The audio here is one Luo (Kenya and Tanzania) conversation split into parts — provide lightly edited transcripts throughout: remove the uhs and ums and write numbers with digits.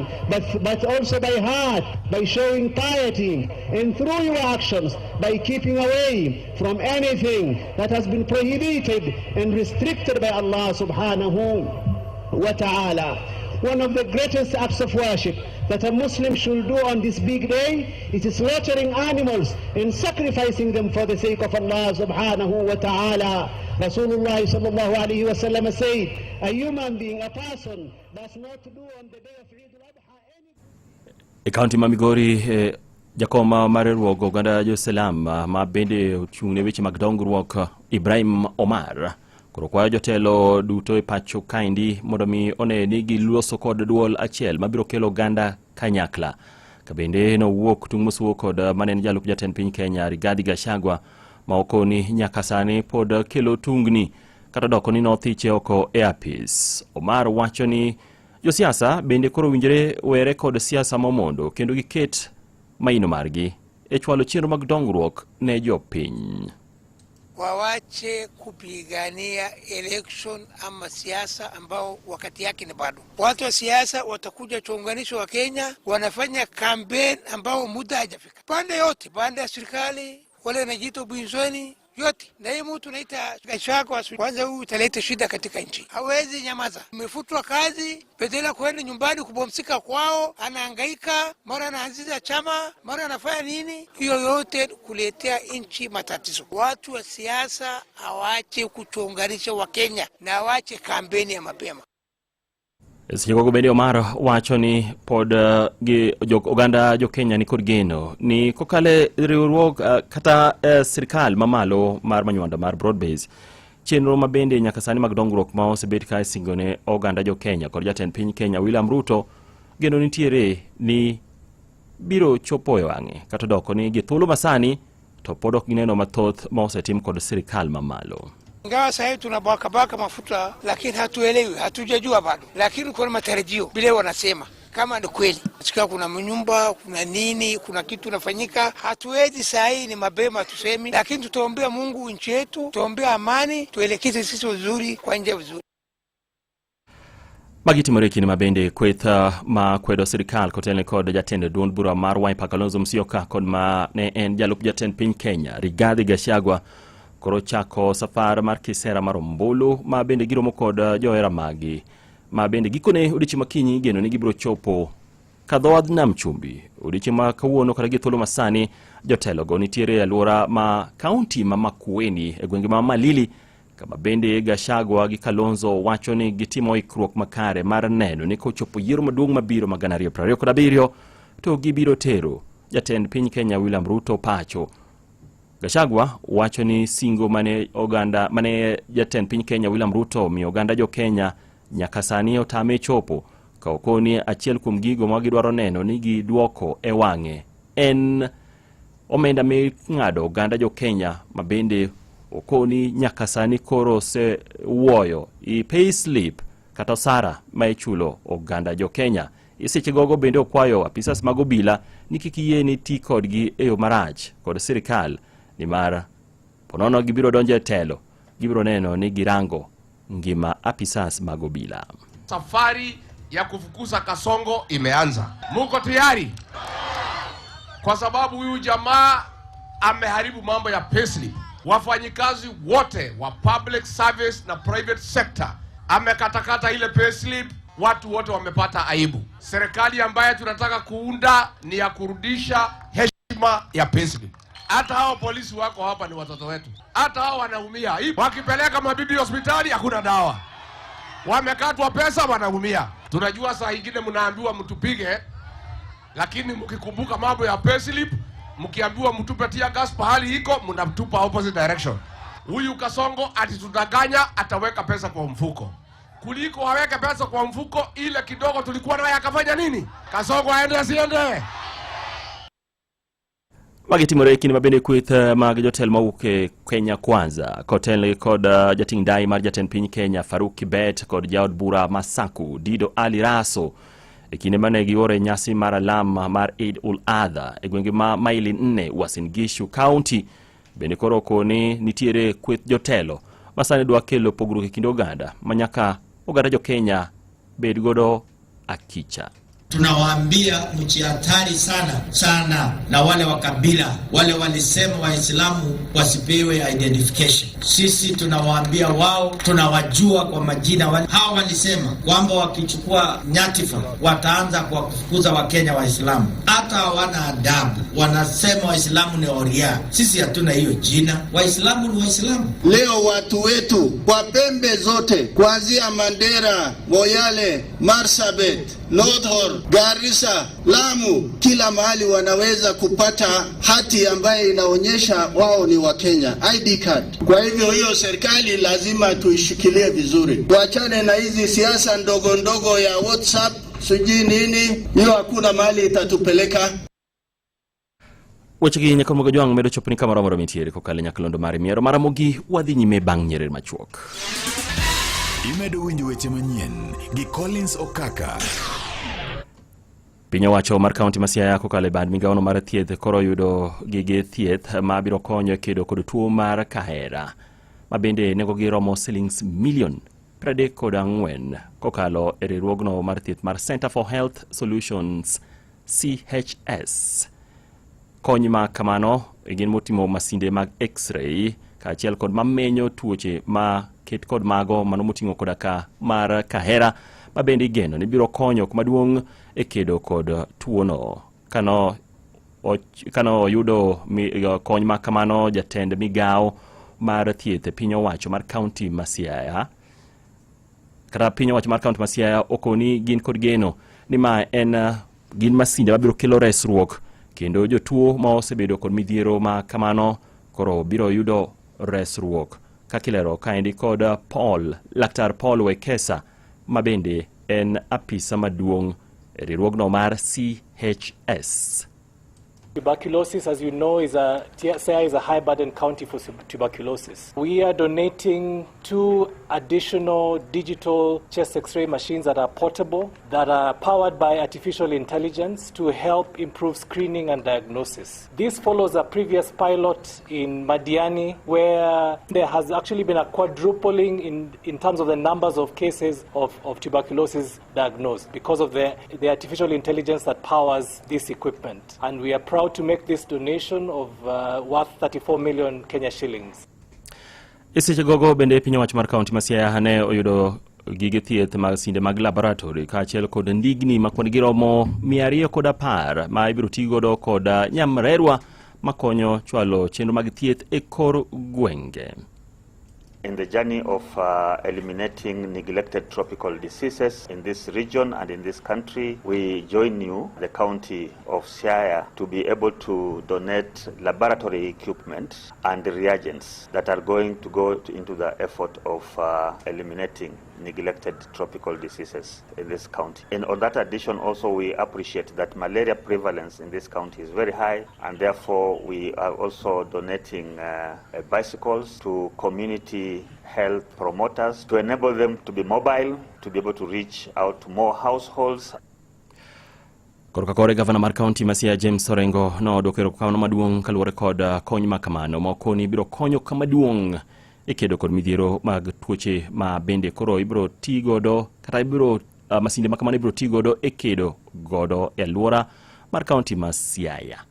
tongue, but also by heart, by showing piety, and through your actions, by keeping away from anything that has been prohibited and restricted by Allah subhanahu wa ta'ala. One of the greatest acts of worship that a Muslim should do on this big day is slaughtering animals and sacrificing them for the sake of Allah subhanahu wa ta'ala. Rasulullah sallallahu alayhi wa sallam said, a human being, a person, does not do on the day of Eid al-Adha any E kaunti ma Migori jakom mar riwruog oganda jo-Islam ma bende ochung' ne weche mag dongruok Ibrahim Omar koro kwayo jotelo duto e pacho kaendi mondo mi one ni giloso kod duol achiel mabiro kelo oganda kanyakla. Ka bende nowuok tung' mosuo kod mane en jalup jatend piny Kenya Rigathi Gachagua ma okoni nyaka sani pod kelo tungni kata doko ni nothiche oko e apis. Omar wacho ni josiasa bende koro owinjore were kod siasa momondo kendo giket maino margi e chwalo chenro mag dongruok ne jopiny. Wawache kupigania election ama siasa ambao wakati yake ni bado. Watu wa siasa watakuja chonganisho wa Kenya, wanafanya campaign ambao muda hajafika, pande yote, pande ya serikali, wale wanajiita upinzani yote, na hii mtu naita Gachagua, kwanza huyu utaleta shida katika nchi, hawezi nyamaza. Amefutwa kazi, badala kwenda nyumbani kupumzika kwao, anahangaika, mara anaanzisha chama, mara anafanya nini, hiyo yote kuletea nchi matatizo. Watu wa siasa hawache kuchonganisha Wakenya na hawache kampeni ya mapema. Seche gogo bende Omar wacho ni pod gi jo oganda jo Kenya ni kod geno ni kokalo e riwruog kata sirkal mamalo mar manywanda mar broad base chenro ma bende nyaka sani mag dongruok ma osebet ka isingo ne oganda jo Kenya kod jatend piny Kenya William Ruto geno nitiere ni biro chopo e wang'e kata doko ni gi thuolo masani to pod ok gineno mathoth ma osetim kod sirkal mamalo. Ingawa sasa hivi tunabakabaka mafuta, lakini hatuelewi, hatujajua bado, lakini kuna matarajio vile wanasema kama ni kweli, sikia kuna nyumba, kuna nini, kuna kitu nafanyika. Hatuwezi saa hii, ni mapema tusemi, lakini tutaombea Mungu nchi yetu, tuombea amani, tuelekeze sisi vizuri kwa njia vizuri. Magi timore e kinde ma bende kweth ma kwedo sirikal kotelne kod jatend duond bura mar Wiper Kalonzo Musyoka kod ma ne en jalup jatend piny Kenya Rigathi Gachagua koro chako safar mar kisera mar ombulu ma bende giromo kod johera magi ma bende gikone odiechieng' makinyi igeno ni gibiro chopo kadho nam chumbi odiechieng' ma kawuono kata gi thuolo masani jotelogo nitiere e alwora ma kaunti ma Makueni e gwenge ma Malili kama bende Gachagua gi Kalonzo wacho ni gitimo ikruok makare mar neno ni kochopo yiero maduong' mabiro ma 2027 to gibiro tero jatend piny Kenya William Ruto pacho. Gachagua wacho ni singo mane oganda mane jatend piny Kenya William Ruto omiyo oganda jo Kenya nyaka sani otame chopo ka okoni achiel kuom gigo ma gidwaro neno ni giduoko e wang'e en omenda ming'ado oganda jo Kenya ma bende okoni nyaka sani koro osewuoyo i pay slip kata osara ma ichulo oganda jo Kenya. E seche gogo bende okwayo apisas mag obila ni kik yie ni ti kodgi e yo marach kod sirikal nimar ponono gibiro donjo e telo gibiro neno ni girango ngima apisas mag obila. Safari ya kufukuza Kasongo imeanza. Muko tayari? Kwa sababu huyu jamaa ameharibu mambo ya payslip. Wafanyikazi wote wa public service na private sector amekatakata ile payslip, watu wote wamepata aibu. Serikali ambaye tunataka kuunda ni ya kurudisha heshima ya payslip. Hata hao polisi wako hapa ni watoto wetu, hata hao wanaumia. Wakipeleka mabibi hospitali hakuna dawa, wamekatwa pesa, wanaumia. Tunajua saa ingine mnaambiwa mtupige, lakini mkikumbuka mambo ya payslip, mkiambiwa mtupe tear gas pahali iko, mnatupa opposite direction. Huyu Kasongo atitudanganya, ataweka pesa kwa mfuko kuliko aweke pesa kwa mfuko ile kidogo tulikuwa naye akafanya nini? Kasongo aende asiende? Magi timore e kinde ma bende kweth mag jotelo mawuok e Kenya Kwanza kotelnegi kod jating' ndai mar jatend piny Kenya Faruk Kibet kod jaod bura ma Saku Dido Ali Raso e kinde mane gioro e nyasi mar alam mar Eid ul Adha e gwenge ma maili 4 Uasin Gishu County. Bende koro okoni nitiere kweth jotelo ma sani dwa kelo pogruok e kind oganda ma nyaka oganda jo Kenya bed godo akicha. Tunawaambia mjihatari sana sana na wale wa kabila wale walisema Waislamu wasipewe identification. Sisi tunawaambia wao, tunawajua kwa majina. Hawa walisema kwamba wakichukua nyadhifa wataanza kwa kufukuza Wakenya Waislamu, hata hawana adabu. Wanasema Waislamu ni oria. Sisi hatuna hiyo jina, Waislamu ni Waislamu. Leo watu wetu kwa pembe zote kuanzia Mandera, Moyale, Marsabit, North Horr, Garissa, Lamu, kila mahali wanaweza kupata hati ambayo inaonyesha wao ni Wakenya, ID card. Kwa hivyo hiyo serikali lazima tuishikilie vizuri, tuachane na hizi siasa ndogo ndogo ya WhatsApp sijui nini, hiyo hakuna mahali itatupeleka. Wechegi nyaka mogo jwang' medo chopo ni kamoro amora mintiere kokalo e nyakalondo mar miero mar Ramogi wadhi nyime bang' nyerere machuok. Imedo winjo weche manyien gi Collins Okaka. Piny owacho mar kaunti ma Siaya kokalo e bad migawono mar thieth koro oyudo gige thieth ma biro konyo e kedo kod tuo mar kahera ma bende nengogi romo silings milion 34 kokalo e riwruogno mar thieth mar Center for Health Solutions CHS. Kony ma kamano gin moting'o masinde mag x-ray kaachiel kod mamenyo tuoche ma ket kod mago mano moting'o koda ka mar kahera ma bende igeno ni biro konyo kuma duong' e kedo kod tuono. Kano oyudo kony ma kamano, jatend migawo mar thieth e piny owacho mar kaunti ma Siaya kata piny owacho mar kaunti ma Siaya okoni gin kod geno ni ma en gin masinde mabiro kelo resruok kendo jotuo ma osebedo kod midhiero ma kamano koro biro yudo resruok kaka ilero kaendi kod Paul Laktar Paul Wekesa ma bende en apisa maduong' e riwruogno mar CHS. Tuberculosis, as you know, is a Siaya is a high burden county for tuberculosis. We are donating two additional digital chest X-ray machines that are portable, that are powered by artificial intelligence to help improve screening and diagnosis. This follows a previous pilot in Madiani, where there has actually been a quadrupling in terms of the numbers of cases of tuberculosis diagnosed because of the artificial intelligence that powers this equipment. And we are proud to make this donation of worth 34 million Kenya shillings. E seche gogo bende piny owacho mar kaunti ma Siaya ne oyudo gige thieth mag sinde mag laboratory kaachiel kod ndigni ma kwan gi romo 210 ma ibiro ti godo kod nyamrerwa makonyo chwalo chenro mag thieth e kor gwenge. In the journey of eliminating neglected tropical diseases in this region and in this country, we join you, the county of Siaya, to be able to donate laboratory equipment and reagents that are going to go into the effort of eliminating neglected tropical diseases in this county. And on that addition also, we appreciate that malaria prevalence in this county is very high, and therefore we are also donating bicycles to community health promoters to enable them to be mobile, to be able to reach out to more households. Korka kore gavana mar kaunti ma Siaya James Orengo nodwoko erokamano maduong' kaluwore kod kony ma kamano ma okoni biro konyo kama duong' e kedo kod midhiero mag tuoche ma bende koro ibiro ti godo kata ibiro masinde ma kamano ibiro ti godo e kedo godo e alwora mar kaunti ma Siaya.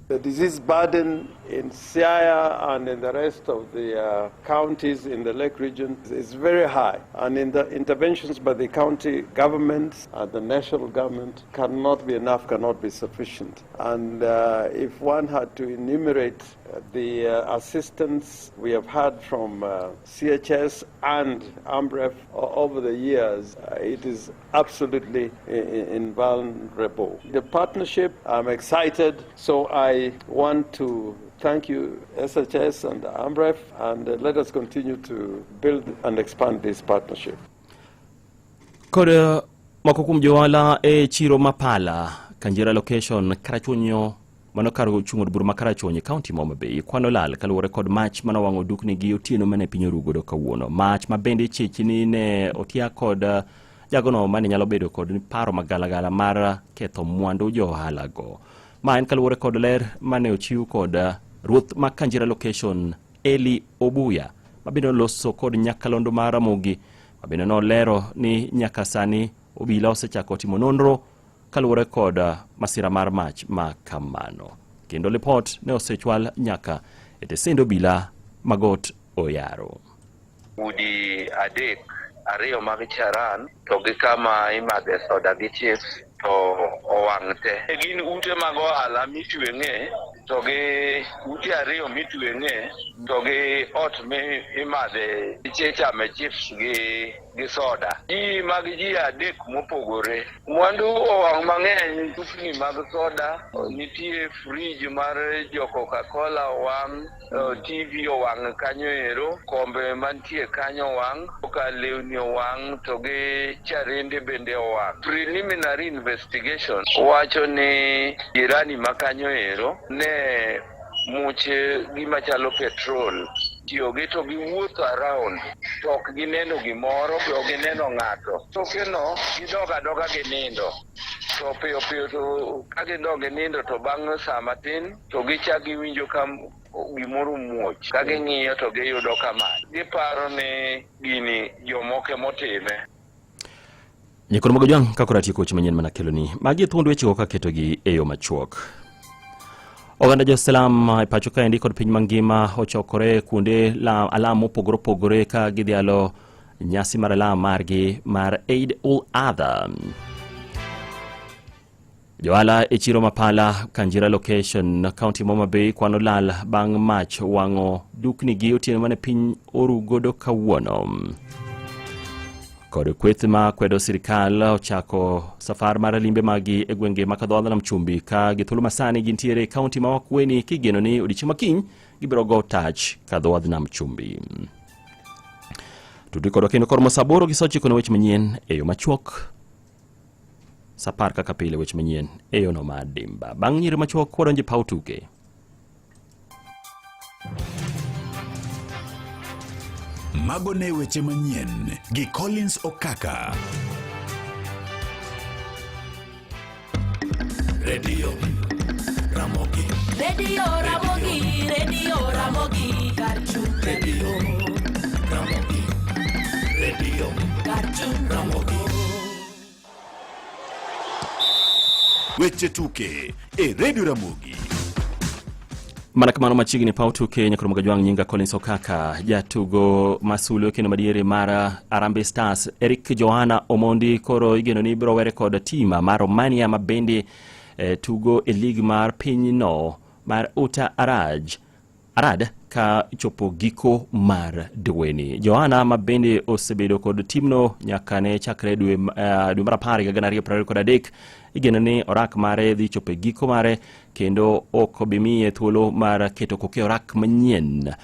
The disease burden in Siaya and in the rest of the counties in the Lake region is very high. And in the interventions by the county governments and the national government cannot be enough, cannot be sufficient. And if one had to enumerate the assistance we have had from CHS and AMREF over the years, it is absolutely invaluable. The partnership, I'm excited, so I want to thank you, SHS and AMREF, and let us continue to build and expand this partnership. Kod moko kuom johala e chiro Mapala, Kanjira location, Karachuonyo, mano kar chung' od bura ma Karachuonyo e kaunti ma Homa Bay kwano lal kaluwore kod mach manowang'o dukni gi otieno mane piny oru godo kawuono. Mach ma bende ichich ni ne otia kod jagono mane nyalo bedo kod paro magalagala mar ketho mwandu jo ohala go. Ma en kaluwore kod ler mane ochiw kod ruoth ma Kanjira location Eli Obuya ma bende oloso kod nyakalondo mar Ramogi ma bende nolero ni nyaka sani obila osechako timo nonro kaluwore kod masira mar mach ma kamano. Kendo lipot ne osechwal nyaka e tesend obila Magot Oyaro. Udi adek, ariyo mag charan to gi kama imadhe soda gi chips to owang' te. Gin ute mag ohala mitweng'e to gi ute ariyo mitweng'e to gi ot mi imadhe chame chips gi soda. Ji mag ji adek mopogore. Mwandu owang' mang'eny, chupni mag soda, nitie fridge mar jo Coca-Cola owang', TV owang' kanyo ero, kombe mantie kanyo owang', ka lewni owang' to gi charende bende owang'. Preliminary investigation wacho ni jirani ma kanyo ero ne much gima chalo petrol tiyogi to giwuotho around to ok gineno gimoro be ok gineno ng'ato. Toke no gidok adoka ginindo to piyo piyo to ka gidok ginindo to bang' saa matin to gichak giwinjo ka gimoro muoch ka ging'iyo to giyudo ka mach giparo ni gini jomoko emotime. Nyikoro mag Ojwang' ka koro atieko weche manyien mana keloni. Magi e thuond wechego kaketogi e yo machuok. Oganda jo-Islam e pacho kaendi kod piny mangima ochokore kuonde alam mopogore opogore ka gidhialo nyasi mar alam margi mar Eid ul Adha. Johala e chiro Mapala, Kanjira location, kaunti ma Homa Bay kwano lal bang' mach wang'o dukni gi otieno mane piny oru godo kawuono. Kod kweth ma kwedo sirikal ochako safar mar limbe magi e gwenge ma Kadhodha Nam Chumbi ka gi thuolo masani gintiere e kaunti ma Makueni kigeno ni odiechieng' ma kiny gibiro go tach Kadhodh Nam Chumbi. Tudri kodwa kendo koromo saa 8 gi saa 9 ne weche manyien e yo machuok. Saa 10 kaka pile weche manyien e yono mar Dimba. Bang' nyiri machuok wadonjo e paw tuke. Mago ne weche manyien gi Collins Okaka. Radio Ramogi. Radio Ramogi, Radio Ramogi, Karchu. Radio Ramogi. Radio Karchu. Ramogi. Weche tuke e Radio Ramogi. Mana kamano machiegni paw tuke nyakoro Magajwang' nyinga Collins Okaka jatugo masulwe kendo madiere mar Harambee Stars Eric Johana Omondi koro igeno ni biro were kod tim mar Romania ma bende tugo e lig mar pinyno mar Uta Arad ka chopo giko mar dweni. Johana ma bende osebedo kod timno nyaka ne chakre dwe mar 10 higa 2023 igeno ni orak mare dhi chopo e giko mare kendo ok bi miye thuolo mar keto koke orak manyien.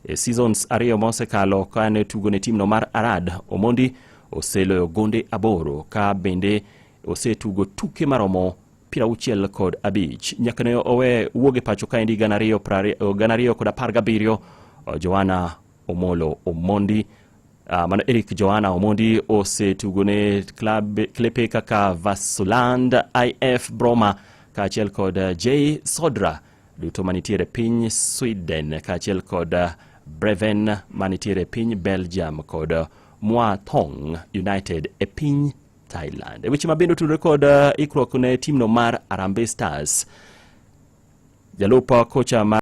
E seasons ariyo mosekalo kane tugo ne timno mar Arad, Omondi oseloyo gonde 8 ka bende osetugo tuke maromo 65. Nyaka ne owe wuog e pacho kaendi 2017, Joana Omolo Omondi mano Eric Joana Omondi osetugo ne klepe kaka Vasuland, IF Broma kaachiel kod J Sodra duto manitiere piny Sweden kaachiel kod Breven manitiere piny Belgium kod Muangthong United e piny Thailand. E weche mabende otudore kod ikruok ne timno mar Harambee Stars, jalup kocha mar